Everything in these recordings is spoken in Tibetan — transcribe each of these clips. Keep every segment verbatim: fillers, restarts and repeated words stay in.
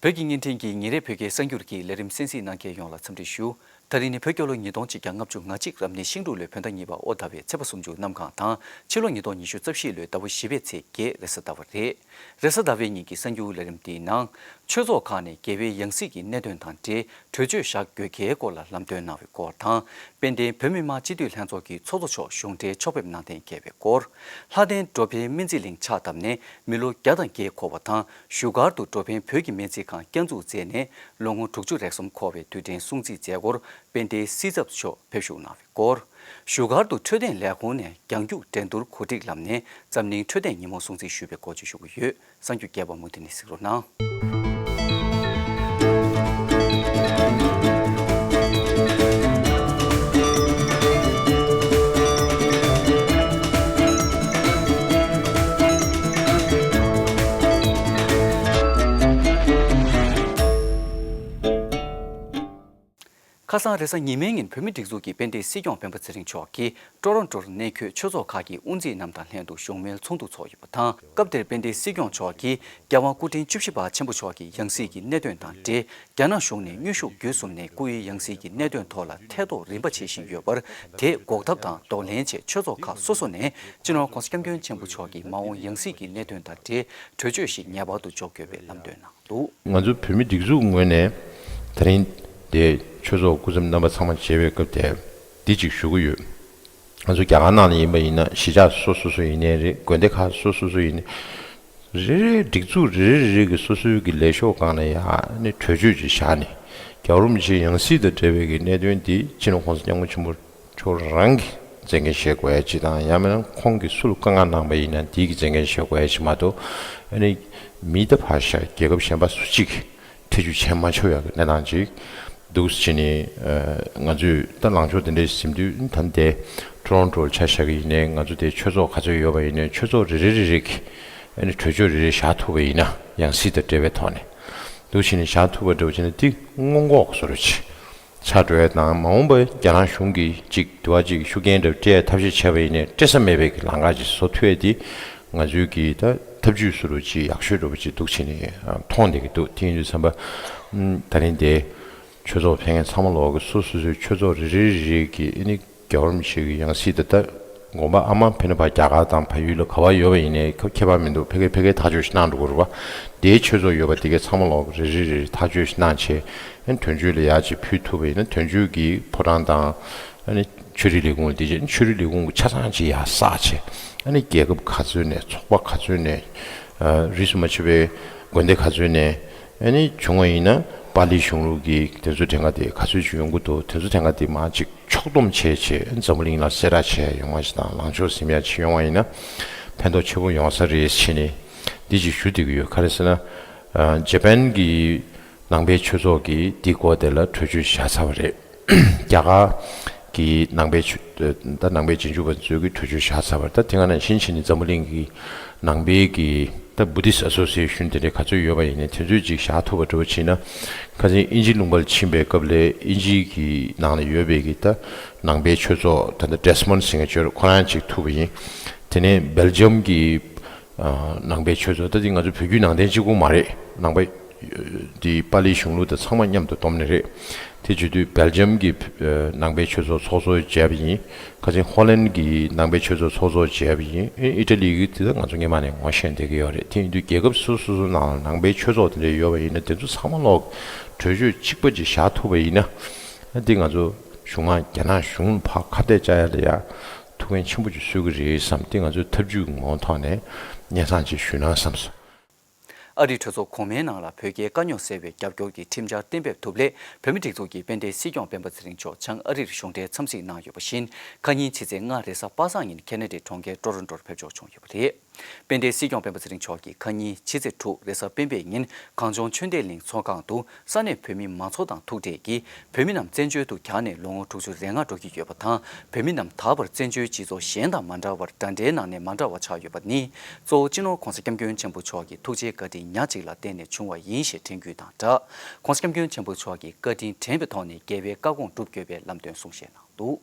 བོད་ཀྱི་བརྙན་འཕྲིན་གྱི་ཉིན་རེའི་བོད་སྐད་གསར་འགྱུར་གྱི་ལས་རིམ་གསན་གཟིགས་གནང་མཁན་ཡོངས་ལ་འཚམས་འདྲི་ཞུ། ད་རིང་ནི་བོད་རྒྱལ་ལོ་ཉིས་སྟོང་ཆིག་བརྒྱ་ལྔ་བཅུ་ང་གཅིག་རབ་གནས་ཤིང་འབྲུག་ལོའི་བོད་ཟླ་གཉིས་པ་ཨོ་ཟླ་བའི་ཚེས་པ་སུམ་ཅུ་གནམ་གང་དང་ཕྱི་ལོ་ཉིས་སྟོང་ཉི་ཤུ་རྩ་བཞི་ལོའི་ཟླ་བ་བཞི་པའི་ཚེས་བརྒྱད་རེས་གཟའ་ཟླ་བ་རེད། རེས་གཟའ་ཟླ་བའི་ཉིན་གྱི་གསར་འགྱུར་ལས་རིམ་འདིའི་ནང་། ཆོས་ཚོགས་ཁག་ནས་རྒྱལ་བའི་ཡང་སྲིད་ཀྱི་གནད་དོན་དང་འབྲེལ་གྲོས་ཆོད་བཞག་དགོས་གལ་སྐོར་ལ་ལམ་སྟོན་གནང་བའི་སྐོར་དང་། དཔལ་ལྡན་བོད་མི་མང་སྤྱི་འཐུས་ལྷན་ཚོགས་ཀྱི་ཚོགས་གཙོ་མཆོག་གཞུང་འབྲེལ་ཕྱོགས་ཕེབས་གནང་གཏན་འཁེལ་བའི་སྐོར། ལྷ་ལྡན་འགྲོ་ཕན་སྨན་རྩིས་གླིང་ཕྱག་བཏབ་ནས་མི་ལོ་བརྒྱ་དང་བརྒྱད་འཁོར་བ་དང་བཞུགས་སྒར་དུ་འགྲོ་ཕན་བོད་ཀྱི་སྨན་རྩིས་ཁང་བསྐྱར་འཛུགས་མཛད་ནས་ལོ་ངོ་དྲུག་ཅུ་རེ་གསུམ་འཁོར་བའི་དུས་དྲན་སྲུང་བརྩིའི་མཛད་སྒོར་དཔལ་ལྡན་སྲིད་ཚབ་མཆོག་ཕེབས་ཞུགས་གནང་བའི་སྐོར། བཞུགས་སྒར་དུ་འཕྲོད་བསྟེན་ལས་ཁུངས་ནས་རྒྱང་རྒྱུག་འགྲན་བསྡུར་གོ་སྒྲིག་ལམ་ནས་འཛམ་གླིང་འཕྲོད་བསྟེན་ཉིན་མོ་སྲུང་བརྩི་ཞུ་བའི་སྐོར་བཅས་ཞུ་གི་ཡོད། གསར་འགྱུར་རྒྱས་པ་མུ་མཐུད་ནས་གཟིགས་རོགས་གནང་། ཁ་སང་རེས་གཟའ་ཉི་མའི་ཉིན་བོད་མིའི་སྒྲིག་འཛུགས་ཀྱི་དཔལ་ལྡན་སྲིད་སྐྱོང་སྤེན་པ་ཚེ་རིང་མཆོག་གིས་ཀྲོ་རོན་ཀྲོར་གནས་འཁོད་ཆོས་ཚོགས་ཁག་གི་དབུ་མཛད་རྣམས་དང་ལྷན་དུ་བཞུགས་མོལ་ཚོགས་འདུ་ཚོགས་ཡོད་པ་དང་། སྐབས་དེར་དཔལ་ལྡན་སྲིད་སྐྱོང་མཆོག་གིས་རྒྱལ་དབང་སྐུ་ཕྲེང་བཅུ་བཞི་པ་ཆེན་པོ་མཆོག་གི་ཡང་སྲིད་ཀྱི་གནད་དོན་དང་འབྲེལ་རྒྱ་ནག་གཞུང་ནས་མངོན་ཤུགས་བརྒྱུད་གསུམ་ནས་སྐུའི་ཡང་སྲིད་ཀྱི་གནད་དོན་ཐོག་ལ་ཐེ་གཏོགས་རིམ་པ་བྱེད་བཞིན་ཡོད་པར། དེ་འགོག་ཐབས་དང་གདོང་ལེན་ཆེད་ཆོས་ཚོགས་ཁག་སོ་སོ་ནས་སྤྱི་ནོར་༧གོང་ས་༧སྐྱབས་མགོན་ཆེན་པོ་མཆོག་གི་མ་འོངས་ཡང་སྲིད་ཀྱི་གནད་དོན་དང་འབྲེལ་གྲོས་ཆོད་ཞིག་ངེས་པར་དུ་འཇོག་དགོས་པའི་ལམ་སྟོན་གནང་འདུག། ང་ཚོ་བོད་མི་སྒྲིག་འཛུགས་ངོས་ནས་ད་རིང་དེ་ཆོས་ཚོགས་སྐུ་ཚབ་རྣམ་པ་ཚང་མ་མཇལ་བའི་སྐབས་དེར་འདི་གཅིག་ཞུ་གི་ཡོད། ང་ཚོ་རྒྱ་གར་ནང་ལ་ཡིན་པ་ཡིན་ན་གཞིས་ཆགས་སོ་སོ་སོ་ཡིན་ནའི་རེད། དགོན་སྡེ་ཁག་སོ་སོ་སོ་ཡིན་ནའི་རེ་རེ། སྒྲིག་འཛུགས་རེ་རེ་རེ་རེ་གི་སོ་སོའི་གི་ལས་ཤོག་སྒང་ལ་ཡ་ནི་གྲོས་ཆོད་ཅིག་བཞག་ནས། རྒྱལ་བ་རིན་པོ་ཆེའི་ཡང་སྲིད་དང་འབྲེལ་བའི་གི་གནད་དོན་འདི་སྤྱི་ནོར་༧གོང་ས་༧སྐྱབས་མགོན་ཆེན་པོ་མཆོག་རང་གིས་མཛད་འགན་བཞེས་དགོས་ཡ་ཅིག་དང་། ཡང་མིན་ན་ཁོང་གིས་སུ་ལ་བཀའ་མངགས་གནང་པ་ཡིན་ན་དེའི་གི་མཛད་འགན་བཞེས་དགོས་ཡ་ཅིག་མ་གཏོགས། ཨ་ནི་མི་ད་ཕར་བཞག་རྒྱལ་ཁབ་གཞན་པ་སུ་གཅིག་གིས་ཐེ་བྱུས་བྱེད་མ་ཆོག་ཡ་གི་གནས་སྟངས་ཅིག་འདུག་ཟེར་ནས། ཨ། ང་ཚོས་ད་ལངས་ཕྱོགས་དེ་འདྲ་ཟིན་དུས། ད་འདི་ཀྲོ་རོན་ཀྲོ་ལ་ཆ་བཞག་གི་ཡིན་ནའི། ང་ཚོ་དེ་ཆོས་ཚོགས་ག་ཚོད་ཡོད་པ་ཡིན་ནའི་ཆོས་ཚོགས་རེ་རེ་རེ་རེ་གིས་ཨ་ནི་གྲོས་ཆོད་རེ་རེ་བཞག་ཐུབ་པ་ཡིན་ན། ཡང་སྲིད་དང་འབྲེལ་བའི་ཐོག་ནས་འདུག་བྱས་ནས་བཞག་ཐུབ་པ་འདྲ་བོ་བྱས་ན་དེ་སྔོན་འགོག་བཟོ་འདྲ་ཅིག་ཆགས་འགྲོ་ཡ་དང་། མ་འོངས་པར་རྒྱ་ནག་གཞུང་གིས་ཅིག་དུ་བ་ཅིག་ཤུགས་རྐྱེན་འདྲ་བོ་སྤྲད་ཡ་ཐབས་ཤེས་བྱས་པ་ཡིན་ནའི་སྤྲད་ས་མེད་པའི་གི་ལམ་ཁ་ཅིག་བཟོ་ཐུབ་ཡ་དེ་ང་ཚོའི་གི་ད་ཐབས་ཇུས་བཟོ་འདྲ་ཅིག་ཡག་ཤོས་འདྲ་བོ་ཅིག་འདུག་བྱས་ནས་མཐོང་བསྡད་ཀྱི་འདུག། དེ་ཡིན་དུས་ཙམ་པ། ཨ། ད་རིང་དེ་ཆོས་ཚོགས་ཕེབས་མཁན་ཚང་མ་ལོག་གི་སོ་སོ་སོའི་ཆོས་ཚོགས་རེ་རེ་རེ་རེ་གི་ཨ་ནི་རྒྱལ་བ་རིན་པོ་ཆེ་གི་ཡང་སྲིད་དེ་ད་དགོངས་པ་ཨ་མ་ཕེབས་ན་ཕར་རྒྱ་གར་དང་བལ་ཡུལ་ལ་ག་པར་ཡོད་པ་ཡིན་ནའི་ཁ་ཁྱད་པར་མི་འདུག། ཕ་གིར་ཕ་གིར་ཐག་གཅོད་ཞིག་གནང་འགྲོ་དགོས་རེད་པ། དེའི་ཆོས་ཚོགས་ཡོད་པ་དེ་གའི་ཚང་མ་ལོག་གི་རེ་རེ་རེ་རེ་ཐག་གཅོད་ཞིག་གནང་བྱས། ཨ་ནི་དོན་གཅོད་ལ་ཡར་ཅིག་ཕུལ་ཐུབ་པ་ཡིན་ན། དོན་གཅོད་ཀྱི་ཕོ་བྲང་དང་། ཨ་ནི་ཆོས་རིག་ལས་ཁུངས་ལ་དེ་བྱས། ཆོས་རིག་ལས་ཁུངས་ཀྱི་ཆ་ཚང་ཅིག་ཡར་བསགས་བྱས། ཨ་ནི་རྒྱལ་ཁབ་ག་ཚོད་ནས། ཚོགས་པ་ག་ཚོད་ནས། ཨ། རིས་སུ་མ་ཆད་པའི་དགོན་སྡེ་ག་ཚོད་ནས། ཨ་ནི་བྱུང་བ་ཡིན་ན་པཱ་ལིའི་གཞུང་ལུགས་ཀྱི་དེ་ཚོ་གྲངས་ཀ་དེ་ག་ཚོད་ཅིག་ཡོང་གི་འདུག། དེ་ཚོ་གྲངས་ཀ་དེ་མར་ཅིག་ཕྱོགས་བསྡོམས་བྱས་བྱས། འཛམ་བུ་གླིང་ལ་གསལ་བསྒྲགས་བྱས་ཡོང་བ་ཞིག་དང་། ལངས་ཕྱོགས་ཟིན་ཡ་ཅིག་ཡོང་བ་ཡིན་ན་ཕན་ཐོགས་ཆེན་པོ་ཡོང་ས་རེད་བྱས་ནས་འདི་ཅིག་ཞུ་བསྡད་ཀྱི་ཡོད། ག་རེ་ཟེར་ན། ཨ། ཇ་པན་གྱི་ནང་པའི་ཆོས་ཚོགས་ཀྱིས་འདི་སྐོར་དེ་ལ་གྲོས་ཆོད་བཞག་ཚར་བ་རེད། རྒྱ་གར་གྱི་ནང་པའི་ཆོས། ད་ནང་པའི་རྗེས་འཇུག་པ་ཚོས་ཀྱི་གྲོས་ཆོད་བཞག་ཚར་བ་རེད། ད་དེ་ག་ནང་བཞིན་བྱས་ནས་འཛམ་བུ་གླིང་གི་ནང་པའི་གི་ད་Buddhist Association དེ་འདྲའི་ག་ཚོད་ཡོད་པ་ཡིན་ནའི་དེ་ཚོས་ཅིག་བཞག་ཐུབ་པ་འདྲ་བོ་བྱས་ན། ཁ་སང་དབྱིན་ཇི་ལུང་པ་ལ་ཕྱིན་པའི་སྐབས་ལ་དབྱིན་ཇི་གི་ནང་ལ་ཡོད་པའི་གི་ད་ནང་པའི་ཆོས་ཚོགས། ད་ལྟ་Desmond Singh ཟེར་མཁན་ཅིག་ཡོད་རེད། ཁོ་རང་ཅིག་ཐུག་པ་ཡིན། དེ་ནས་སྦེལ་ཇམ་གྱི་ཨ། ནང་པའི་ཆོས་ཚོགས། ད་འདི་ང་ཚོ་བོད་བརྒྱུད་ནང་བསྟན་གཅིག་པུ་མ་རེད། ནང་པ་འདི་པཱ་ལིའི་གཞུང་ལུགས་དང་ཚང་མ་མཉམ་དུ་བསྡོམས་ནས་རེད། དེ་བྱེད་དུས་སྦེལ་ཇམ་གྱི་ཨ། ནང་པའི་ཆོས་ཚོགས་ཚོགས་གཙོ་བྱས་པ་ཡིན། ཁ་སང་ཧོ་ལན་གྱི་ནང་པའི་ཆོས་ཚོགས་ཚོགས་གཙོ་བྱས་པ་ཡིན། ཨི་ཊ་ལི་གི་དེ་ད་ང་ཚོ་སྔོན་མ་ནས་ངོ་ཤེས་བསྡད་ཀྱི་ཡོད་རེད། དེ་ཡིན་དུས་རྒྱལ་ཁབ་སོ་སོ་སོ་སོ་ནང་ལ་ནང་པའི་ཆོས་ཚོགས་དེ་འདྲ་ཡོད་པ་ཡིན་ན། དེ་ཚོ་ཚང་མ་ལོག་གྲོས་ཆོད་གཅིག་པ་ཅིག་བཞག་ཐུབ་པ་ཡིན་ན། ཨ། འདི་ང་ཚོ་གཞུང་མང་རྒྱ་ནག་གཞུང་ལ་ཕར་ཁ་གཏད་བཅག་ཡ་ལ་ཡ་ཐུགས་འགན་ཆེན་པོ་ཅིག་གསོས་ཀྱི་རེད་བསམ། འདི་ང་ཚོའི་ཐབས་ཇུས་ངོ་ཐོག་ནས་སྙན་སེང་ཅིག་ཞུས་ན་བསམ་སོང་། ཨ་རིའི་གྲོས་ཚོགས་གོང་མའི་ནང་ལ་བོད་རྒྱའི་དཀའ་རྙོག་སེལ་བའི་རྒྱབ་སྐྱོར་གྱི་ཁྲིམས་འཆར་གཏན་འབེབས་ཐུབ་སླད། བོད་མིའི་སྒྲིག་འཛུགས་ཀྱི་དཔལ་ལྡན་སྲིད་སྐྱོང་སྤེན་པ་ཚེ་རིང་མཆོག་བྱང་ཨ་རིར་གཞུང་འབྲེལ་འཚམས་གཟིགས་གནང་ཡོད་པ་བཞིན། ཁ་ཉིན་ཕྱི་ཚེས་ལྔ་རེས་གཟའ་པ་སངས་ཉིན་ཁེ་ན་ཌའི་གྲོང་ཁྱེར་ཀྲོ་རོན་ཀྲོར་ཕེབས་འབྱོར་བྱུང་ཡོད་པ་རེད། དཔལ་ལྡན་སྲིད་སྐྱོང་སྤེན་པ་ཚེ་རིང་མཆོག་གིས་ཁ་ཉིན་ཕྱི་ཚེས་དྲུག་རེས་གཟའ་སྤེན་པའི་ཉིན་གངས་ལྗོངས་ཆོས་ལྡན་གླིང་ཚོགས་ཁང་དུ་ས་གནས་བོད་མི་མང་ཚོགས་དང་ཐུག་འཕྲད་ཀྱིས། བོད་མི་རྣམས་བཙན་བྱོལ་དུ་གྱར་ནས་ལོ་ངོ་དྲུག་ཅུ་རེ་ལྔ་འགྲོ་གི་ཡོད་པ་དང་། བོད་མི་རྣམས་ད་བར་བཙན་བྱོལ་སྤྱི་ཚོགས་གཞན་དང་མ་འདྲ་བར་འདྲ་འདྲའི་ནང་ནས་མ་འདྲ་བ་ཆགས་ཡོད་པ་ནི། གཙོ་བོ་སྤྱི་ནོར་༧གོང་ས་༧སྐྱབས་མགོན་ཆེན་པོ་མཆོག་གི་ཐུགས་རྗེའི་བཀའ་དྲིན་ཉག་གཅིག་ལ་བརྟེན་ནས་བྱུང་བ་ཡིན་ཞེས་དྲན་སྐུལ་དང་སྦྲགས། ༧གོང་ས་༧སྐྱབས་མགོན་ཆེན་པོ་མཆོག་གི་བཀའ་དྲིན་དྲན་པའི་ཐོག་ནས་རྒྱལ་བའི་བཀའ་དགོངས་སྒྲུབ་དགོས་པའི་ལམ་སྟོན་གསུང་བཤད་གནང་འདུག།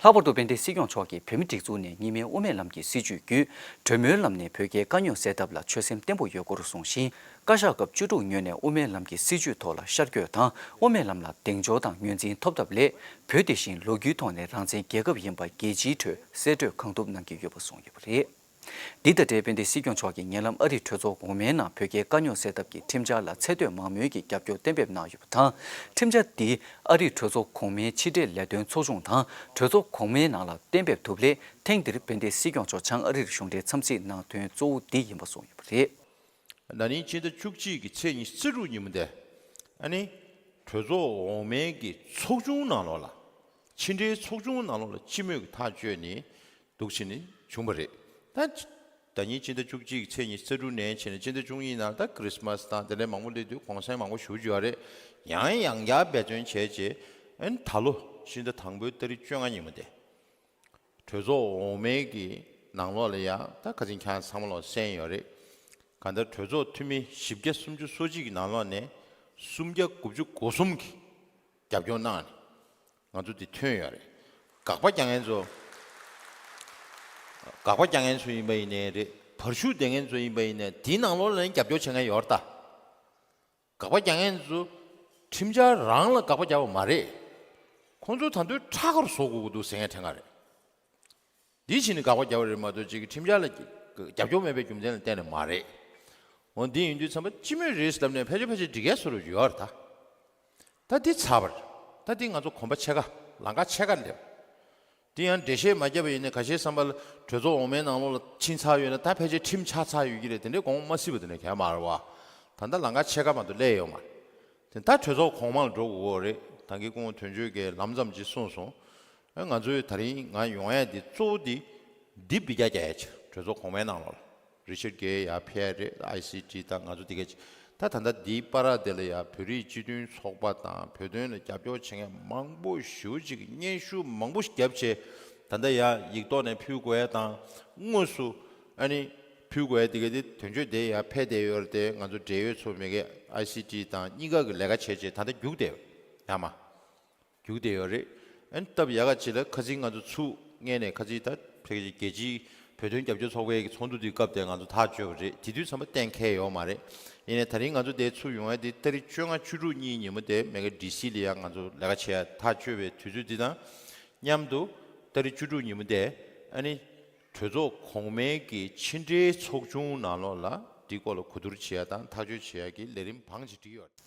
ལྷག་པར་དུ་དཔལ་ལྡན་སྲིད་སྐྱོང་མཆོག་གིས་བོད་མིའི་སྒྲིག་འཛུགས་ནས་གཉིས་སྨན་དབུ་མའི་ལམ་གྱི་སྲིད་བྱུས་བརྒྱུད། གྲོས་མོལ་ལམ་ནས་བོད་རྒྱའི་དཀའ་རྙོག་སེལ་ཐབས་ལ་ཆོད་སེམས་བརྟན་པོ་ཡོད་སྐོར་གསུངས་ཤིང་། བཀའ་ཤག་སྐབས་བཅུ་དྲུག་ཉོས་ནས་དབུ་མའི་ལམ་གྱི་སྲིད་བྱུས་ཐོག་ལ་ཤར་བསྐྱོད་དང་དབུ་མའི་ལམ་ལ་གདེང་འཇོག་དང་ངོས་འཛིན་ཐོབ་ཐབས་སླད། བོད་དེ་བཞིན་ལོ་རྒྱུས་ཐོག་ནས་རང་བཙན་རྒྱལ་ཁབ་ཡིན་པ་རྒྱལ་སྤྱིའི་ཁྲོད་གསལ་བཀྲོལ་གང་ཐུབ་གནང་གི་ཡོད་པ་གསུངས་ཡོད་པ་རེད། འདི་དང་འབྲེལ་དཔལ་ལྡན་སྲིད་སྐྱོང་མཆོག་གིས་ཉེ་ལམ་ཨ་རིའི་གྲོས་ཚོགས་འོག་མའི་ནང་བོད་རྒྱའི་དཀའ་རྙོག་སེལ་ཐབས་ཀྱི་ཁྲིམས་འཆར་ལ་ཚད་མཐོའི་མང་མོས་ཀྱི་རྒྱབ་སྐྱོར་གཏན་འབེབས་གནང་ཡོད་པ་དང་། ཁྲིམས་འཆར་འདི་ཨ་རིའི་གྲོས་ཚོགས་གོང་མའི་ཕྱི་འབྲེལ་ལས་དོན་ཚོགས་ཆུང་དང་གྲོས་ཚོགས་གོང་མའི་ནང་ལ་གཏན་འབེབས་ཐུབ་སླད། ཐེངས་འདིར་དཔལ་ལྡན་སྲིད་སྐྱོང་མཆོག་བྱང་ཨ་རིར་གཞུང་འབྲེལ་འཚམས་གཟིགས་གནང་དོན་གཙོ་བོ་འདི་ཡིན་པ་གསུངས་ཡོད་པ་རེད། ན་ནིང་ཕྱི་ཟླ་བཅུ་གཅིག་གི་ཚེས་ཉི་ཤུ་རྩ་དྲུག་ཉིན་མོ་དེ། ཨ་ནི། གྲོས་ཚོགས་འོག་མའི་གི་ཚོགས་ཆུང་ནང་ལོགས་ལ། ཕྱི་འབྲེལ་ཚོགས་ཆུང་ནང་ལོགས་ལ་སྤྱི་མོས་ཀྱི་ཐག་གཅོད་ནི། འདུག་བྱས་ནི་བྱུང་བ་རེད། ད། ད་ནིང་ཕྱི་ཟླ་བཅུ་གཅིག་གི་ཚེས་ཉི་ཤུ་རྩ་དྲུག་ནས་བྱས་ནས་ཕྱི་ཟླ་བཅུ་གཉིས་ནང་ད་ཁི་རི་སི་མ་སི་དང་དེ་འདྲའི་མང་པོ་སླེབས་དུས་གུང་སེང་མང་པོ་ཞུ་རྒྱུ་ཡོད་རེད། ཡང་ཡང་བསྐྱར་འབད་བརྩོན་བྱས་རྗེས། ཨ་ནི་ད་ལོ་ཕྱི་ཟླ་དང་པོའི་ཏ་རིག་བཅོ་ལྔ་ཉིན་མོ་དེ། གྲོས་ཚོགས་འོག་མའི་གི་ནང་ལོགས་ལ་ཡང་ད་ཁ་སང་ཁྱེད་ཚང་མ་ལོག་གསན་ཡོད་རེད། གང་ལྟར་གྲོས་ཚོགས་འཐུས་མི་བཞི་བརྒྱ་སུམ་ཅུ་སོ་གཅིག་གི་ནང་ལོགས་ནས་སུམ་བརྒྱ་དགུ་བཅུ་གོ་གསུམ་གྱིས་རྒྱབ་སྐྱོར་གནང་ནས་ང་ཚོ་འདི་ཐོན་ཡོད་རེད། དགག་པ་རྒྱག་མཁན་ཚོ། དགག་པ་རྒྱག་མཁན་ཚོ་ཡིན་པ་ཡིན་ནའི་རེད། བར་ཞུགས་བསྡད་མཁན་ཚོ་ཡིན་པ་ཡིན་ནའི་འདིའི་ནང་ལོགས་ལ་ཡང་རྒྱབ་སྐྱོར་བྱེད་མཁན་ཡོད་རེད་ད། དགག་པ་རྒྱག་མཁན་ཚོ་ཁྲིམས་འཆར་རང་ལ་དགག་པ་རྒྱག་པ་མ་རེད། ཁོང་ཚོ་ད་དུང་ཁྲག་ཁར་བཟོ་དགོས་ཀྱི་འདུག་ཟེར་མཁན་དྲན་ག་རེད། འདི་བྱས་ནས་དགག་པ་རྒྱག་པ་རེད་མ་གཏོགས་ཅིག་ཁྲིམས་འཆར་ལ་རྒྱབ་སྐྱོར་མེད་པའི་རྒྱུ་མཚན་ལ་བརྟེན་ནས་མ་རེད། འོ་འདི་ཡིན་དུས་ཚང་མ་སྤྱི་མོས་རེད་ལབ་ནས་ཕལ་ཆེར་ཕལ་ཆེར་འགྲིག་ཡ་བཟོ་འདྲ་ཡོད་རེད་ད། ད་འདི་ཚར་བ་རེད། ད་འདི་ང་ཚོ་གོམ་པ་ཕྱེད་ཀ་ལམ་ཁ་ཕྱེད་ཀ་སླེབས། དེ་ཡང་འགྲེལ་བཤད་མ་བརྒྱབ་པ་ཡིན་ན་ཁ་ཤས་བསམ་པ་ལ་གྲོས་ཚོགས་འོག་མའི་ནང་ལོགས་ལ་ཕྱིན་ཚར་ཡོད་ན་ད་ཕལ་ཆེར་ཁྲིམས་ཆགས་ཚར་ཡོད་ཀྱི་རེད། དེ་འདྲའི་དགོངས་པ་མ་སྲིད་པ་དེ་འདྲ་གང་ཡང་མ་རེད་བ། ད་ལྟ་ལམ་ཁ་ཕྱེད་ཀ་མ་གཏོགས་སླེབས་ཡོད་མ་རེད། དེ་ད་གྲོས་ཚོགས་གོང་མ་ལ་འགྲོ་དགོས་རེད། ད་གིན་སྐུ་ངོ་དོན་གཅོད་ཀྱིས་ལམ་ཙམ་ཅིག་གསུངས་སོང་། ཨ་ང་ཚོས་ད་རིང་ང་ཡོང་ཡ་འདི་གཙོ་བོ་འདི་འདི་འབུད་རྒྱག་རྒྱག་ཡ་ཆེད་གྲོས་ཚོགས་གོང་མའི་ནང་ལོགས་ལ། རི་ཆར་གྷེ་ཡར་ཕེབས་རེད། ཨའི་སི་ཊི་དང་ང་ཚོ་དེ་ག་ཅིག་ད་ད་ལྟ་འདིའི་བར་དེ་ལ་ཡང་བོད་རིགས་སྤྱི་མཐུན་ཚོགས་པ་དང་བོད་དོན་ལ་རྒྱབ་སྐྱོར་བྱེད་མཁན་མང་པོ་ཞེ་པོ་ཅིག་གིས་སྙན་ཞུ་མང་པོ་ཞིག་བརྒྱབ་བྱས། ད་ལྟ་ཡང་ཡིག་ཐོག་ནས་ཕུལ་དགོས་ཡ་དང་དངོས་སུ་ཨ་ནི་ཕུལ་དགོས་ཡ་དེ་ག་དེ་དོན་གཅོད་དེ་ཡང་ཕེབས་བསྡད་ཡོད་རེད་དེ། ང་ཚོ་འབྲེལ་ཡོད་ཚོ་མི་གི་ཨའི་སི་ཊི་དང་གཉིས་ཀ་གི་ལས་ཀ་བྱས་བྱས་ད་ལྟ་རྒྱུགས་བསྡད་ཡོད་ཡ་མ། རྒྱུགས་བསྡད་ཡོད་རེད། ཨ་ནི་སྟབས་ཡག་ག་ཅིག་ལ་ཁ་སང་ང་ཚོ་ཚུགས་སྔས་ནས་ཁ་སང་ད་ཕལ་ཆེར་རྒྱལ་སྤྱིའི་བོད་དོན་རྒྱབ་སྐྱོར་ཚོགས་པའི་གི་ཚོགས་འདུ་དེའི་སྐབས་དེ་ང་ཚོ་ཐག་གཅོད་པ་རེད། དེ་དུས་ཙམ་པ་གཏན་འཁེལ་ཡོད་མ་རེད། ཡིན་ནའི་ད་རིང་ང་ཚོ་དེ་ཚུགས་ཡོང་ཡ་དེ་ཏ་རིག་བཅོ་ལྔ་བཅུ་དྲུག་གཉིས་ཉིན་མོ་དེ་མེ་ག་ཌི་སི་ལ་ཡང་ང་ཚོ་ལས་ཀ་བྱེད་ཡ་ཐག་གཅོད་པའི་དུས་ཚོད་འདི་དང་མཉམ་དུ་ཏ་རིག་བཅུ་དྲུག་ཉིན་མོ་དེ་ཨ་ནི་གྲོས་ཚོགས་གོང་མའི་གི་ཕྱི་འབྲེལ་ཚོགས་ཆུང་ནང་ལོགས་ལ་འདི་སྐོར་ལ་གོ་བསྡུར་བྱེད་ཡ་དང་ཐག་གཅོད་བྱེད་ཡ་གི་ལས་རིམ་བང་ཅིག་བསྒྲིགས་ཡོད།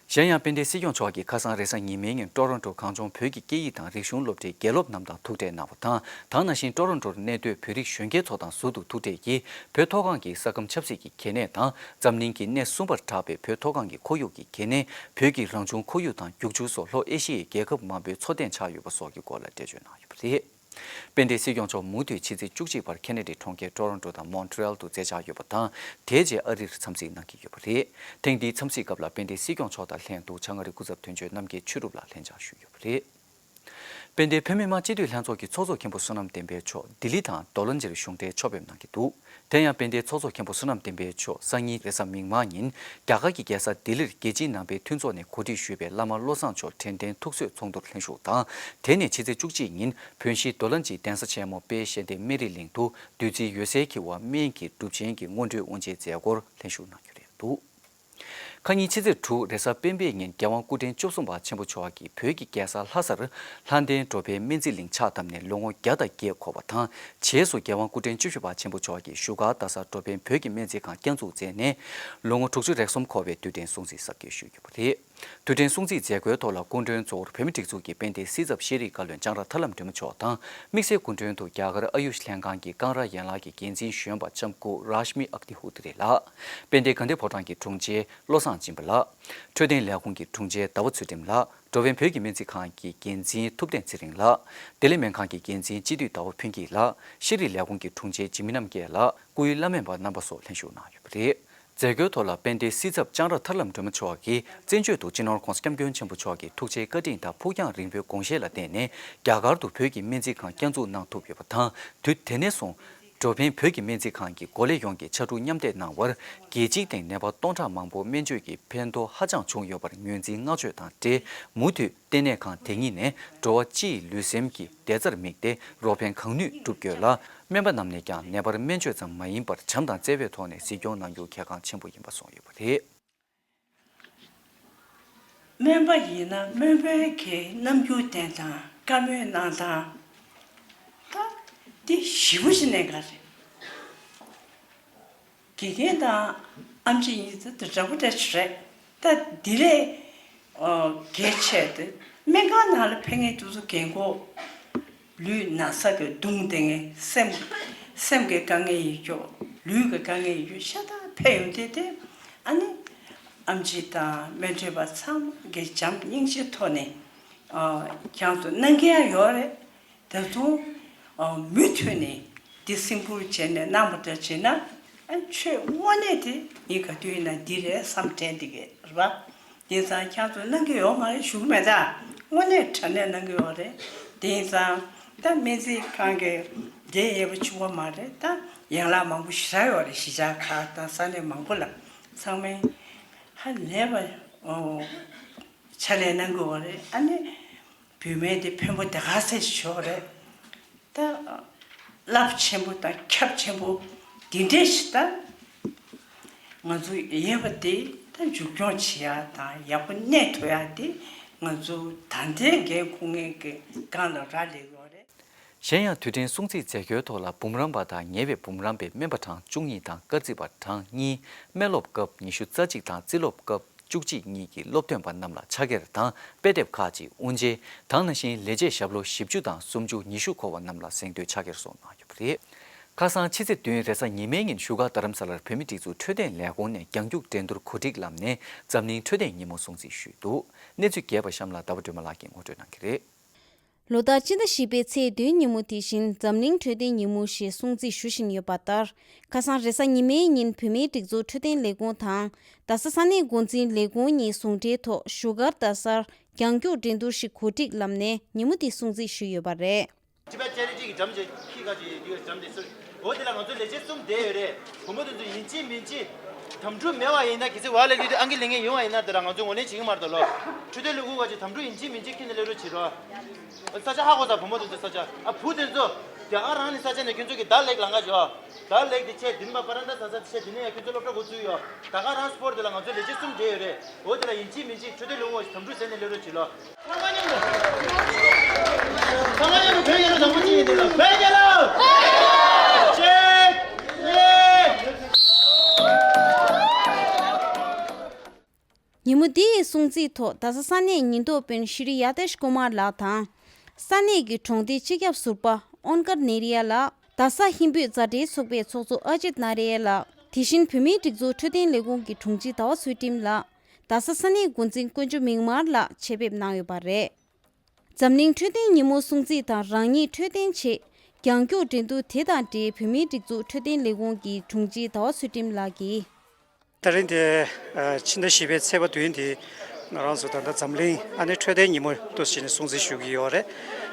གཞན་ཡང་དཔལ་ལྡན་སྲིད་སྐྱོང་མཆོག་གིས་ཁ་སང་རེས་གཟའ་ཉི་མའི་ཉིན་ཀྲོ་རོན་ཀྲོ་གངས་ལྗོངས་བོད་ཀྱི་སྐད་ཡིག་དང་རིག་གཞུང་སློབ་གྲྭའི་དགེ་སློབ་རྣམས་དང་ཐུག་འཕྲད་གནང་བ་དང་། དེ་ནང་བཞིན་ཀྲོ་རོན་ཀྲོར་གནས་སྡོད་བོད་རིགས་གཞོན་སྐྱེས་ཚོ་དང་ཟུར་དུ་ཐུག་འཕྲད་ཀྱིས་བོད་མཐོ་སྒང་གི་ས་ཁམས་ཆབ་སྲིད་ཀྱི་གལ་གནད་དང་འཛམ་གླིང་གི་གནས་གསུམ་པར་གྲགས་པའི་བོད་མཐོ་སྒང་གི་ཁོར་ཡུག་གི་གལ་གནད། བོད་ཀྱི་རང་བྱུང་ཁོར་ཡུག་དང་རྒྱུག་ཆུ་སོགས་ལྷོ་ཨེ་ཤི་ཡའི་རྒྱལ་ཁབ་མང་པོའི་འཚོ་རྟེན་ཆགས་ཡོད་པ་སོགས་ཀྱི་སྐོར་ལ་འགྲེལ་བརྗོད་གནང་ཡོད་པ་རེད། དཔལ་ལྡན་སྲིད་སྐྱོང་མཆོག་མུ་མཐུད་ཕྱི་ཚེས་བཅུ་གཅིག་བར་ཁེ་ན་ཌའི་གྲོང་ཁྱེར་ཀྲོ་རོན་ཀྲོ་དང་མོན་ཊི་རི་ཡལ་དུ་མཛད་འཆར་ཡོད་པ་དང་། དེའི་རྗེས་ཨ་རིར་འཚམས་གཟིགས་གནང་གི་ཡོད་པ་རེད། ཐེངས་འདིའི་འཚམས་གཟིགས་སྐབས་ལ་དཔལ་ལྡན་སྲིད་སྐྱོང་མཆོག་དང་ལྷན་དུ་བྱང་ཨ་རིའི་སྐུ་ཚབ་དོན་གཅོད་རྣམ་རྒྱལ་ཆོས་གྲུབ་ལགས་ལྷན་བཅར་ཞུས་ཡོད་པ་རེད། དཔལ་ལྡན་བོད་མི་མང་སྤྱི་འཐུས་ལྷན་ཚོགས་ཀྱི་ཚོགས་གཙོ་མཁན་པོ་བསོད་ནམས་བསྟན་འཕེལ་མཆོག་ལྡི་ལི་དང་མདོ་ལ་འཇིར་གཞུང་འབྲེལ་ཕྱོགས་ཕེབས་གནང་གི་འདུག་དེ་ཡང་དཔལ་ལྡན་ཚོགས་གཙོ་མཁན་པོ་བསོད་ནམས་བསྟན་འཕེལ་མཆོག་སང་ཉིན་རེས་གཟའ་མིག་དམར་ཉིན་རྒྱ་གར་གྱི་རྒྱལ་ས་ལྡི་ལིར་རྒྱལ་སྤྱིའི་ནང་པའི་མཐུན་ཚོགས་ནས་གོ་སྒྲིག་ཞུས་པའི་བླ་མ་བློ་བཟང་མཆོག་དྲན་རྟེན་ཐུགས་གསོའི་ཚོགས་འདུར་ལྷན་ཞུགས་དང་། དེ་ནས་ཕྱི་ཚེས་བཅུ་གཅིག་ཉིན་བོན་གཞིས་རྡོ་ལ་འཇིའི་གདན་ས་ཆེན་མོ་དཔལ་གཞལ་འདེབས་སྨན་རིའི་གླིང་དུ་བདུད་རྩིའི་འོད་ཟེར་འཁྱིལ་བ་སྨན་གྱི་སྒྲུབ་ཆེན་གྱི་སྔོན་འགྲོའི་དབུ་འབྱེད་མཛད་སྒོར་ལྷན་ཞུགས་གནང་རྒྱུ་རེད་འདུག་ཁ་ཉིན་ཕྱི་ཚེས་དྲུག་རེས་གཟའ་སྤེན་པའི་ཉིན་རྒྱལ་དབང་སྐུ་ཕྲེང་བཅུ་གསུམ་པ་ཆེན་པོ་མཆོག་གིས་བོད་ཀྱི་རྒྱལ་ས་ལྷ་སར་ལྷ་ལྡན་འགྲོ་ཕན་སྨན་རྩིས་གླིང་ཕྱག་བཏབ་ནས་ལོ་ངོ་བརྒྱ་དང་བརྒྱད་འཁོར་བ་དང་། རྗེས་སུ་རྒྱལ་དབང་སྐུ་ཕྲེང་བཅུ་བཞི་པ་ཆེན་པོ་མཆོག་གིས་བཞུགས་སྒར་རྡ་སར་འགྲོ་ཕན་བོད་ཀྱི་སྨན་རྩིས་ཁང་བསྐྱར་འཛུགས་མཛད་ནས་ལོ་ངོ་དྲུག་ཅུ་རེ་གསུམ་འཁོར་བའི་དུས་དྲན་སྲུང་བརྩི་གཟབ་རྒྱས་ཞུས་ཡོད་པ་རེད། དུས་དྲན་སྲུང་བརྩིའི་མཛད་སྒོའི་ཐོག་ལ་སྐུ་མགྲོན་གཙོ་བོར་བོད་མིའི་སྒྲིག་འཛུགས་ཀྱི་དཔལ་ལྡན་སྲིད་ཚབ་ཤེས་རིག་བཀའ་བློན་ལྕང་ར་ཐར་ལམ་སྒྲོལ་མ་མཆོག་དང་། དམིགས་བསལ་སྐུ་མགྲོན་དུ་རྒྱ་གར་ཨ་ཡུཤ་ལྷན་ཁང་གི་ཀང་ར་ཡན་ལག་གི་འགན་འཛིན་གཞོན་པ་ལྕམ་སྐུ་རཱཤ་མི་ཨག་ཏི་ཧུ་ཏི་རི་ལགས། དཔལ་ལྡན་དགའ་ལྡན་ཕོ་བྲང་གི་དྲུང་ཆེ་བློ་བཟང་སྦྱིན་པ་ལགས། འཕྲོད་བསྟེན་ལས་ཁུངས་ཀྱི་དྲུང་ཆེ་ཟླ་བ་ཚུལ་ཁྲིམས་ལགས། འགྲོ་ཕན་བོད་ཀྱི་སྨན་རྩིས་ཁང་གི་འགན་འཛིན་ཐུབ་བསྟན་ཚེ་རིང་ལགས། བདེ་ལེགས་སྨན་ཁང་གི་འགན་འཛིན་སྤྱི་འཐུས་ཟླ་བ་ཕུན་སྐྱིད་ལགས། ཤེས་རིག་ལས་ཁུངས་ཀྱི་དྲུང་ཆེ་འཇིགས་མེད་རྣམ་རྒྱལ་ལགས། སྐུའི་བླ་སྨན་པ་རྣམ་པ་སོགས་ལྷན་ཞུགས་གནང་ཡོད་པ་རེད། མཛད་སྒོའི་ཐོག་ལ་དཔལ་ལྡན་སྲིད་ཚབ་ལྕང་ར་ཐར་ལམ་སྒྲོལ་མ་མཆོག་གིས་བཙན་བྱོལ་དུ་སྤྱི་ནོར་༸གོང་ས་༸སྐྱབས་མགོན་ཆེན་པོ་མཆོག་གི་ཐུགས་རྗེའི་བཀའ་དྲིན་དང་ཕུགས་རྒྱང་རིང་པོའི་དགོངས་བཞེད་ལ་བརྟེན་ནས་རྒྱ་གར་དུ་བོད་ཀྱི་སྨན་རྩིས་ཁང་བསྐྱར་འཛུགས་གནང་ཐུབ་ཡོད་པ་དང་། དུས་དེ་ནས་བཟུང་འགྲོ་ཕན་བོད་ཀྱི་སྨན་རྩིས་ཁང་གི་འགོ་ལས་ཡོངས་ཀྱིས་ཕྱར་གྲུ་མཉམ་འདེགས་གནང་བར། རྒྱལ་སྤྱིའི་སྟེང་ནད་པ་སྟོང་ཕྲག་མང་པོར་སྨན་བཅོས་ཀྱི་ཕན་ཐོགས་ཧ་ཅང་བྱུང་ཡོད་པར་ངོས་འཛིན་བསྔགས་བརྗོད་དང་འབྲེལ། མུ་མཐུད་ལྟེ་གནས་ཁང་དེ་ཉིད་ནས་འགྲོ་བ་སྤྱིའི་ལུས་སེམས་ཀྱི་བདེ་རྩར་དམིགས་ཏེ་རོགས་ཕན་གང་ནུས་བསྒྲུབ་དགོས་ལ། སྨན་པ་རྣམས་ནས་ཀྱང་ནད་པར་སྨན་བཅོས་ཙམ་མ་ཡིན་པར་བྱམས་དང་བརྩེ་བའི་ཐོག་ནས་གཟིགས་སྐྱོང་གནང་རྒྱུ་གལ་འགངས་ཆེན་པོ་ཡིན་པ་གསུངས་ཡོད་པ་རེད། སྨན་པ་ཡིན་ན་སྨན་པའི་གི་རྣམ་འགྱུར་བསྟན་སྟངས། བཀའ་མོལ་གནང་སྟངས། ད་འདི་ཞེ་པོ་ཅིག་གནད་འགག་རེད། དགེ་རྒན་དང་ཨེམ་ཆི་གཉིས་ད་འདྲ་པོ་འདྲ་ཅིག་རེད། ད་འདི་ལས་ཨོ་གལ་ཆེ་དེ་སྨན་ཁང་ནང་ལ་ཕེབས་མཁན་དེ་ཚོ་རྒན་གོག་ལུས་ན་ཚ་གིས་གདུངས་བསྡད་མཁན། སེམས་སེམས་ཀྱི་དཀའ་ངལ་ཡོད་རྒྱུ། ལུས་ཀྱི་དཀའ་ངལ་ཡོད་རྒྱུ་ཤ་སྟག་ཕེབས་ཡོང་དུས་དེ། ཨ་ནི་ཨེམ་ཆི་དང་སྨན་ཁྲིད་པ་ཚང་མ་གིས་བྱམས་སྙིང་རྗེའི་ཐོག་ནས་ཨ་ཁྱེད་ཚོ་གནང་གི་ཡ་ཡོད་རེད། ད་དུང་ཨ་མུ་མཐུད་ནས་འདི་སེམས་ཁུར་བྱས་ནས་གནང་བ་འདྲ་བྱས་ན། ཨ་ཆོས་དངོས་གནས་དེ་ངས་ག་དུས་ཡིན་ན་འདི་རེད་བསམ་དྲན་བསྡད་ཀྱི་རེད་པ། དེང་སང་ཁྱེད་ཚོས་གནང་གི་ཡོད་མ་རེད་ཞུ་གི་མེད་ད། དངོས་གནས་དྲང་གནས་གནང་གི་ཡོད་རེད། དེང་སང་ད་སྨན་རྩིས་ཁང་གི་འབྲེལ་ཡོད་པ་གཅིག་པོ་མ་རེད། ད་ཡན་ལག་མང་པོ་ཞེ་དྲག་ཡོད་རེད། གཞིས་ཆགས་ཁག་དང་ས་གནས་མང་པོ་ལ། ཚང་མས་ཧ་ལས་པ་ཨོ་ཕྱག་ལས་གནང་གི་ཡོད་རེད། ཨ་ནི་བུད་མེད་དེ་ཕན་པོ་དེ་ག་ཚད་ཞིག་ཡོད་རེད། ད་རླབས་ཆེན་པོ་དང་ཁྱབ་ཆེན་པོ་འདི་འདྲས་ཤིག་ད་ང་ཚོ་ཡོད་པ་དེ་ད་མཇུག་སྐྱོང་བྱེད་ཡ་དང་ཡག་པོ་གནས་ཐུབ་ཡ་དེ་ང་ཚོ་ད་ལྟའི་འགན་འཁུར་མཁན་གྱི་སྒང་ལ་རག་ལས་ཡོད་རེད། གཞན་ཡང་དུས་དྲན་སྲུང་བརྩིའི་མཛད་སྒོའི་ཐོག་ལ་འབུམ་རམས་པ་དང་ཉེ་བའི་འབུམ་རམས་པའི་སྨན་པ་གྲངས་བཅུ་གཉིས་དང་སྐར་རྩིས་པ་གྲངས་གཉིས། སྨན་སློབ་སྐབས་ཉི་ཤུ་རྩ་གཅིག་དང་རྩིས་སློབ་སྐབས་བཅུ་གཅིག་གཉིས་ཀྱི་སློབ་ཐོན་པ་རྣམས་ལ་ཕྱག་འཁྱེར་དང་དཔེ་དེབ་ཁག་ཅིག་དབུ་འབྱེད་དང་། ནང་བཞིན་ལས་བྱེད་ཞབས་ལོ་བཞི་བཅུ་དང་སུམ་ཅུ། ཉི་ཤུ་འཁོར་བ་རྣམས་ལ་གཟེངས་བསྟོད་ཕྱག་འཁྱེར་སོགས་གནང་ཡོད་པ་རེད། ཁ་སང་ཕྱི་ཚེས་བདུན་རེས་གཟའ་ཉི་མའི་ཉིན་བཞུགས་སྒར་རྡ་རམ་ས་ལར་བོད་མིའི་སྒྲིག་འཛུགས་འཕྲོད་བསྟེན་ལས་ཁུངས་ནས་རྒྱང་རྒྱུག་འགྲན་བསྡུར་གོ་སྒྲིག་ལམ་ནས་འཛམ་གླིང་འཕྲོད་བསྟེན་ཉིན་མོ་སྲུང་བརྩི་ཞུས་འདུག་གནས་ཚུལ་རྒྱས་པ་གཤམ་ལ་ཟླ་བ་སྒྲོལ་མ་ལགས་ཀྱིས་ངོ་སྤྲོད་གནང་གི་རེད། ལོ་ལྟར་སྤྱི་ཟླ་བཞི་པའི་ཚེས་བདུན་ཉིན་མོ་དེ་བཞིན་འཛམ་གླིང་འཕྲོད་བསྟེན་ཉིན་མོ་ཞེས་སྲུང་བརྩི་ཞུ་བཞིན་ཡོད་པ་ལྟར། ཁ་སང་རེས་གཟའ་ཉི་མའི་ཉིན་བོད་མིའི་སྒྲིག་འཛུགས་འཕྲོད་བསྟེན་ལས་ཁུངས་དང་རྡ་ས་ས་གནས་འགོ་འཛིན་ལས་ཁུངས་གཉིས་ཟུང་འབྲེལ་ཐོག་བཞུགས་སྒར་རྡ་སར་རྒྱང་རྒྱུག་འགྲན་བསྡུར་ཞིག་གོ་སྒྲིག་ལམ་ནས་ཉིན་མོ་དེ་སྲུང་བརྩི་ཞུས་ཡོད་པ་རེད། Tibet Charity གི་འགྲམ་ཅིག་ཁྱི་ཁ་ཅིག་ཡོད་འགྲམ་དེ་ཚུར། འོ་དེ་ལ་ང་ཚོ་ལས་བྱེད་གསུམ་བསྡད་ཡོད་རེད། བུ་མོ་དེ་ཚོ་ཡིན་གཅིག་མིན་གཅིག་དམ་ཕྲུག་མེད་པ་ཡིན་ན། གལ་སྲིད་བ་ལས་ལུས་ཏེ་ཨང་ཀི་ལེན་མཁན་ཡོང་བ་ཡིན་ན། དེ་ལ་ང་ཚོ་ངོས་ལེན་བྱེད་ཀྱི་མ་རེད་ལོ། འཕྲོད་བསྟེན་ལས་ཁུངས་ཁ་ཅིག་དམ་ཕྲུག་ཡིན་གཅིག་མིན་གཅིག་ཁྱི་ནས་སླེབས་རོགས་བྱེད་རོགས། ས་ཆ་ཧ་གོ་ས། བུ་མོ་དེ་ཚོ་ས་ཆ། ཨ་བུ་དེ་ཚོ་རྒྱ་གར་རང་ནས་ས་ཆ་ནས་ཁྱོད་ཚོ་གི་དཱལ་ལེག་ལང་ག་ཞོག་དཱལ་ལེག་དེ་ཆེ་དིན་མ་པ་ར་འདྲ་ས་ས་དེ་ཆེ་དེ་ནས་ཡང་ཁྱོད་ཚོ་སློབ་གྲྭ་འགོ་ཚུགས་ཡོད། ད་ག་རང་སྤོར་དེ་ལ་ང་ཚོ་ལས་བྱེད་གསུམ་བསྡད་ཡོད་རེད། འོ་དེ་ལ་ཡིན་གཅིག་མིན་གཅིག་འཕྲོད་བསྟེན་ལས་ཁུངས་ཀྱི་དམ་ཕྲུག་ཟེར་ནས་སླེབས་རོགས་བྱེད་ལོ། ཚང་མ་མཉམ་དུ། ཚང་མ་མཉམ་དུ་བོད་རྒྱལ་ལོ་དང་པོ་གཅིག་ཡིན་དེ་ལ་བོད་རྒྱལ་ལོ། གཅིག་གཉིས། ཉིན་མོ་འདིའི་སྲུང་བརྩིའི་ཐོག་རྡ་ས་ས་གནས་ཉེན་རྟོག་དཔོན་ཤྲི་ཡ་དེཤ་ཀུ་མར་ལགས་དང་། ས་གནས་ཀྱི་གྲོང་སྡེའི་སྤྱི་ཁྱབ་ཟུར་པ་ཨོན་ཀར་ནེ་རི་ཡ་ལགས། རྡ་ས་ཧིན་བོད་མཛའ་འབྲེལ་ཚོགས་པའི་ཚོགས་གཙོ་ཨ་ཇིད་ནཱ་རི་ཡ་ལགས། དེ་བཞིན་བོད་མིའི་སྒྲིག་འཛུགས་འཕྲོད་བསྟེན་ལས་ཁུངས་ཀྱི་དྲུང་ཆེ་ཟླ་བ་ཚུལ་ཁྲིམས་ལགས། རྡ་ས་ས་གནས་འགོ་འཛིན་དཀོན་མཆོག་མིག་དམར་ལགས་ཆེད་ཕེབས་གནང་ཡོད་པ་རེད། འཛམ་གླིང་འཕྲོད་བསྟེན་ཉིན་མོ་སྲུང་བརྩི་དང་རང་ཉིད་འཕྲོད་བསྟེན་ཆེད་རྒྱང་རྒྱུག་འགྲན་བསྡུར་དེ་དང་འབྲེལ་བོད་མིའི་སྒྲིག་འཛུགས་འཕྲོད་བསྟེན་ལས་ཁུངས་ཀྱི་དྲུང་ཆེ་ཟླ་བ་ཚུལ་ཁྲིམས་ལགས་ཀྱིས། ད་རིང་དེ་ཕྱི་ཟླ་བཞི་པའི་ཚེས་པ་བདུན་དེ་ང་རང་ཚོ་ད་ལྟ་འཛམ་གླིང་ཨ་ནི་འཕྲོད་བསྟེན་ཉིན་མོ་འདུག་ཟེར་ནས་སྲུང་བརྩི་ཞུ་གི་ཡོད་རེད།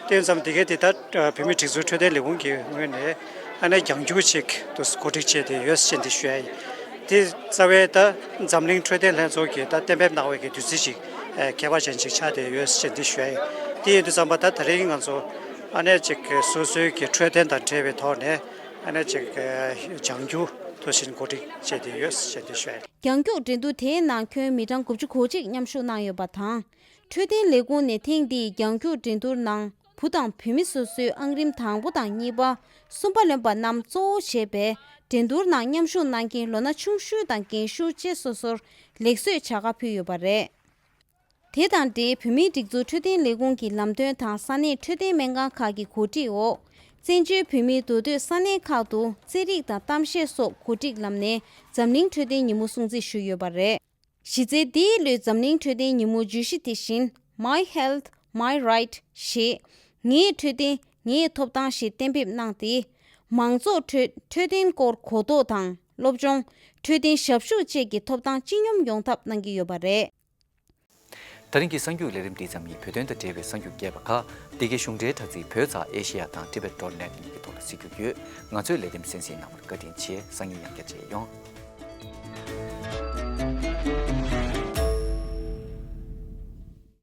དེ་ཙམ་དེ་གའི་དེ་ད་བོད་མིའི་སྒྲིག་འཛུགས་འཕྲོད་བསྟེན་ལས་ཁུངས་ཀྱི་ངོས་ནས་ཨ་ནི་རྒྱང་རྒྱུག་ཅིག་འདུག་གོ་སྒྲིག་བྱས་ཏེ་ཡོད་ཟེར་འདི་ཞུ་ཡ་ཡིན། དེ་རྩ་བའི་ད་འཛམ་གླིང་འཕྲོད་བསྟེན་ལྷན་ཚོགས་ཀྱིས་ད་གཏན་འབེབས་གནང་བའི་གི་དུས་ཚིགས་ཅིག་ཁྱད་པར་ཅན་ཅིག་ཆགས་བསྡད་ཡོད་ཟེར་འདི་ཞུ་ཡ་ཡིན། དེ་ཡིན་དུས་ཙམ་པ་ད་ད་རིང་ང་ཚོ་ཨ་ནི་ཅིག་སོ་སོའི་གི་འཕྲོད་བསྟེན་དང་འབྲེལ་བའི་ཐོག་ནས་ཨ་ནི་ཅིག་རྒྱང་རྒྱུག་འདུག་ཟེར་གོ་སྒྲིག་བྱས་ཏེ་ཡོད་ཟེར་འདི་ཞུ་ཡ་ཡིན། རྒྱང་རྒྱུག་འགྲན་བསྡུར་དེའི་ནང་ཁྱོན་མི་གྲངས་དགུ་བཅུ་གོ་གཅིག་མཉམ་ཞུགས་གནང་ཡོད་པ་དང་། འཕྲོད་བསྟེན་ལས་ཁུངས་ནས་ཐེངས་འདིའི་རྒྱང་རྒྱུག་འགྲན་བསྡུར་ནང་བུ་དང་བུད་མེད་སོ་སོའི་ཨང་རིམ་དང་པོ་དང་གཉིས་པ། གསུམ་པ་ལོན་པ་རྣམས་གཙོ་བོ་བྱས་པའི་འགྲན་བསྡུར་ནང་མཉམ་ཞུགས་གནང་མཁན་ལོ་ན་ཆུང་ཤོས་དང་རྒན་ཤོས་བཅས་སོ་སོར་ལེགས་གསོལ་བྱ་དགའ་ཕུལ་ཡོད་པ་རེད། དེ་དང་འབྲེལ་བོད་མིའི་སྒྲིག་འཛུགས་འཕྲོད་བསྟེན་ལས་ཁུངས་ཀྱི་ལམ་སྟོན་དང་ས་གནས་འཕྲོད་བསྟེན་སྨན་ཁང་ཁག་གི་གོ་སྒྲིག་འོག་བཙན་བྱོལ་བོད་མིའི་མདོ་སྟོད་ས་གནས་ཁག་ཏུ་རྩེད་རིགས་དང་གཏམ་བཤད་སོགས་གོ་སྒྲིག་ལམ་ནས་འཛམ་གླིང་འཕྲོད་བསྟེན་ཉིན་མོ་སྲུང་བརྩི་ཞུས་ཡོད་པ་རེད། གཞི་རྩའི་འདིའི་ལོའི་འཛམ་གླིང་འཕྲོད་བསྟེན་ཉིན་མོའི་བརྗོད་གཞི་དེ་བཞིན་My Health, My Right ཞེས། ངའི་འཕྲོད་བསྟེན་ངའི་ཐོབ་ཐང་ཞེས་གཏན་འབེབས་གནང་སྟེ། མང་ཚོགས་ཁྲོད་འཕྲོད་བསྟེན་སྐོར་གོ་རྟོགས་དང་སློབ་སྦྱོང་། འཕྲོད་བསྟེན་ཞབས་ཞུ་བཅས་ཀྱི་ཐོབ་ཐང་སྤྱི་སྙོམས་ཡོང་ཐབས་གནང་གི་ཡོད་པ་རེད། ད་རིང་གི་གསར་འགྱུར་ལས་རིམ་འདི་ཙམ་ཡིན། བོད་དོན་དང་འབྲེལ་བའི་གསར་འགྱུར་རྒྱས་པ་ཁག་འདི་གའི་གཞུང་འབྲེལ་དྲ་ཚིགས་བོད་ཙ་ཨེ་ཤེ་ཡ་དང་ཊི་བེཊ་ཌོཊ་ནེཊ་གཉིས་ཀྱི་ཐོག་ལ་གཟིགས་རྒྱུ་ཡོད། ང་ཚོའི་ལས་རིམ་གསན་གཟིགས་གནང་བར་བཀའ་དྲིན་ཆེ། སང་ཉིན་ཡང་བསྐྱར་མཇལ་ཡོང་།